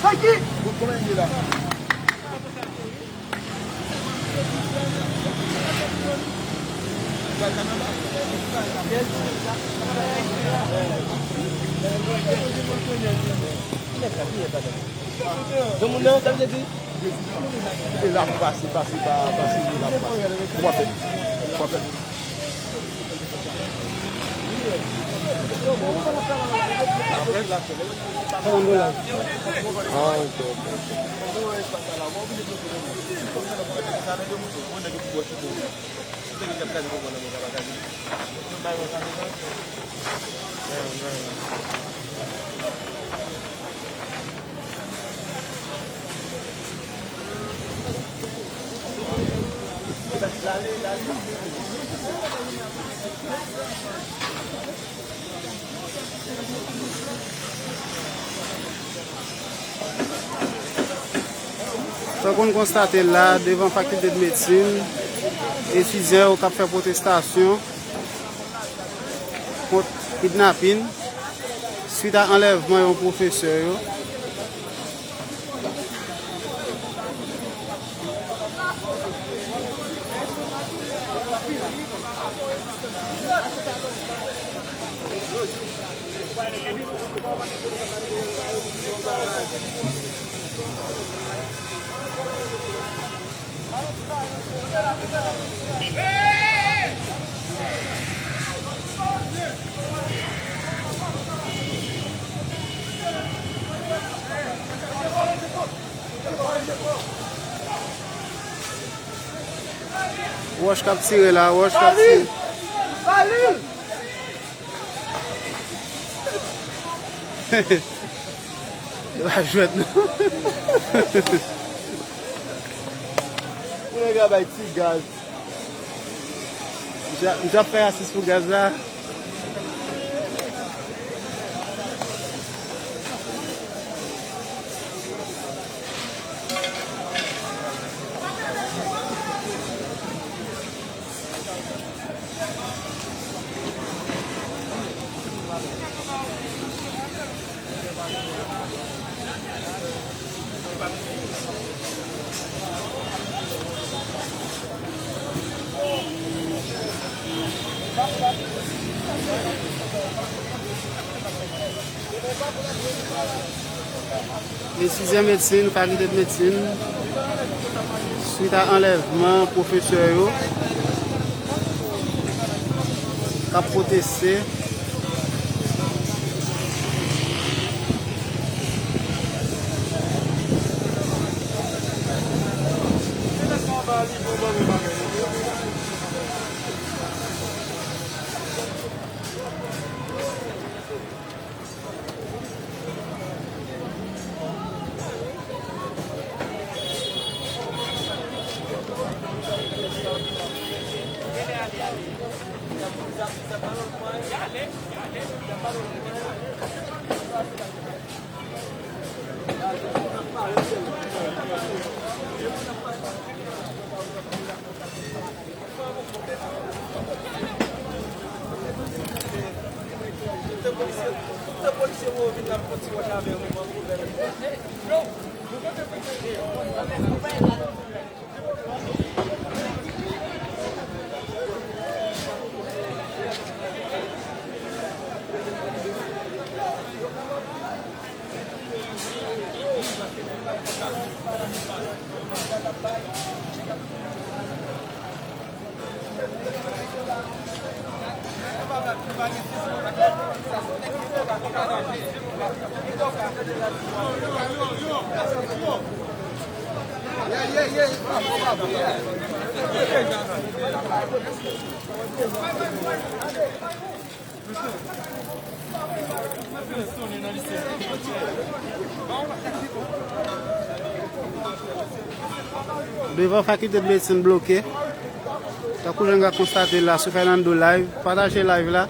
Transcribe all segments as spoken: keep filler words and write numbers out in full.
Sa ki? Granmoun nan, sa vle di? E la pou pase, pase, pa, pase, e la pou pase. Ou pa fè. Ou pa fè. Ah, ok, ok, ok. Sa w konn konstate la, devan Fakilte de Medsin, etidyan yo k ap fè pwotestasyon kont kidnapin, swit a anlèvman yon pwofesè yo. Wòch k ap tire la, wòch k ap tire. Yo pa jwèt non. Pou nèg la bay ti gaz. Misye, misye ap fè asis pou gaz la. Etidyan medsin, Fakilte de Medsin, swit a anlèvman pwofesè yo k ap pwoteste. Devan Fakilte de Medsin bloke. Tankou jan n ka konstate la sou Fernando Live, pataje live la.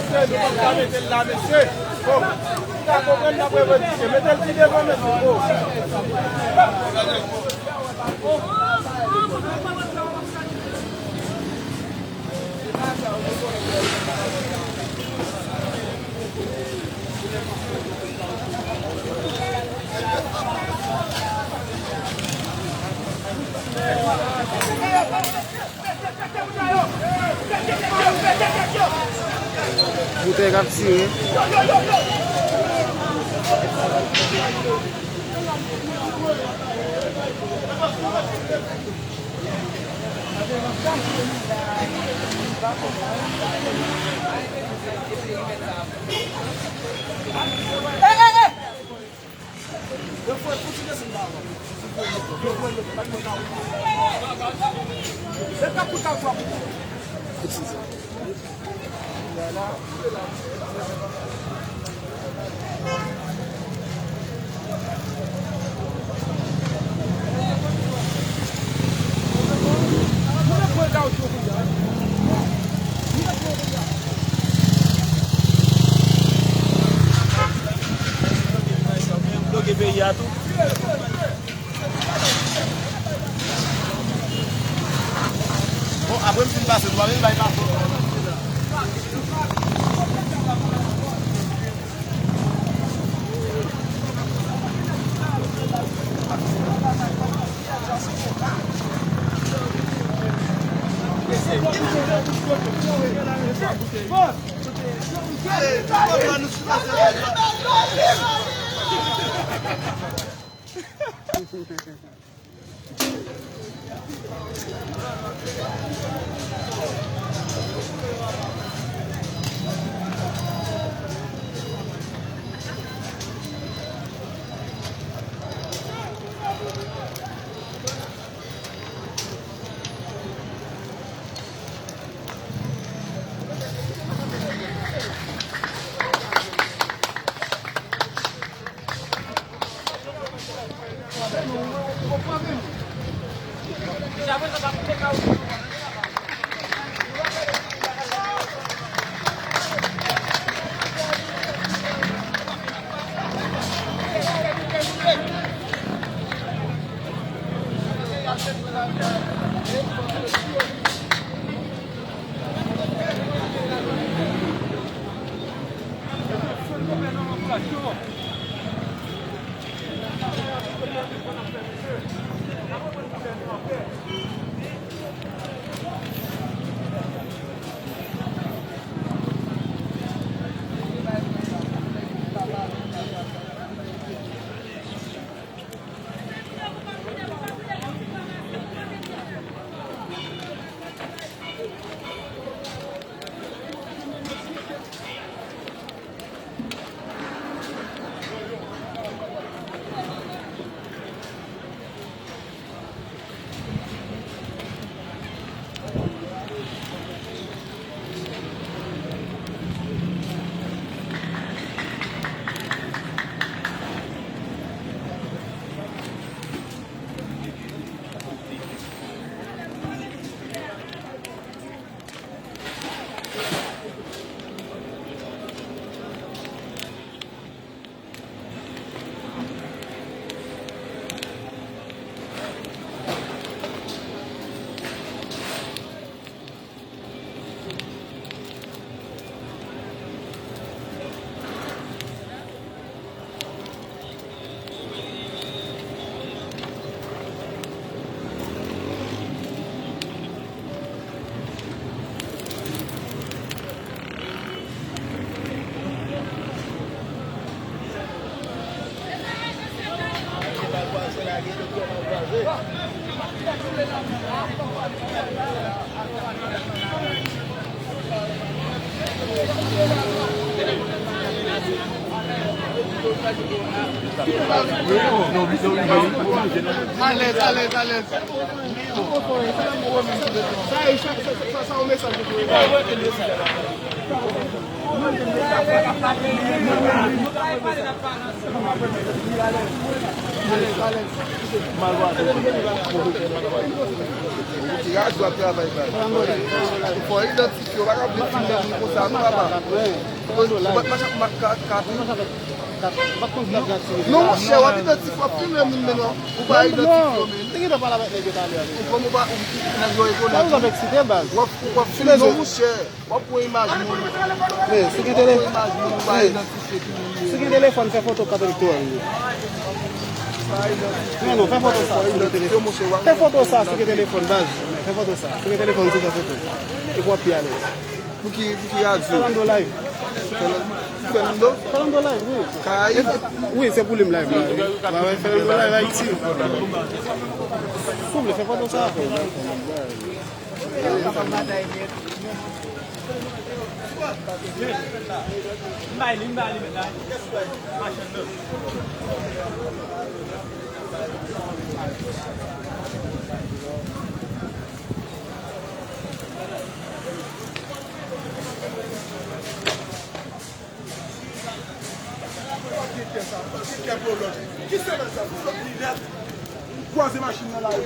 Mesye, nou pa ka mete l la, mesye. Oh, nou ka konprann n ap revandike. Mete l pi devan, mesye. Oh. Boutèy k ap tire. Bloke peyi a tou. Bon, apre m fin pase, nou pa vin bay pase. Alèz, alèz, alèz. Sa e, sa, sa, sa, sa yon mesaj pou yo. Ti radyo ap travay, baz. Fò idantifye, w pa ka vin filme moun konsa, non, papa. Ou pa, pa, pa, ka, ka, non, monchè, w ap idantifye, w ap filme moun, men non. Ou pa idantifye, men. Te gentan pale avèk nèg yo talè a. Ou kòman w pa, ou, nèg yo rekonèt ou. W ap, w ap filme, non, monchè. W ap pran imaj moun. Men, si gen tele-, men, si gen telefòn, fè foto kat elektoral li. Men non, fè foto sa, si gen telefòn. Fè foto sa, si gen telefòn, baz. Fè foto sa. Si gen telefòn, si fè foto. Epi w ap pi alèz. Pou ki, pou ki radyo? Fernando Live. Fernando? Fernando Live, wi. Karayib? Wi, se pou li m live la, wi. Wi, wi, Fernando Live Ayiti. Souple, fè foto sa. Kwaze machin nan lari.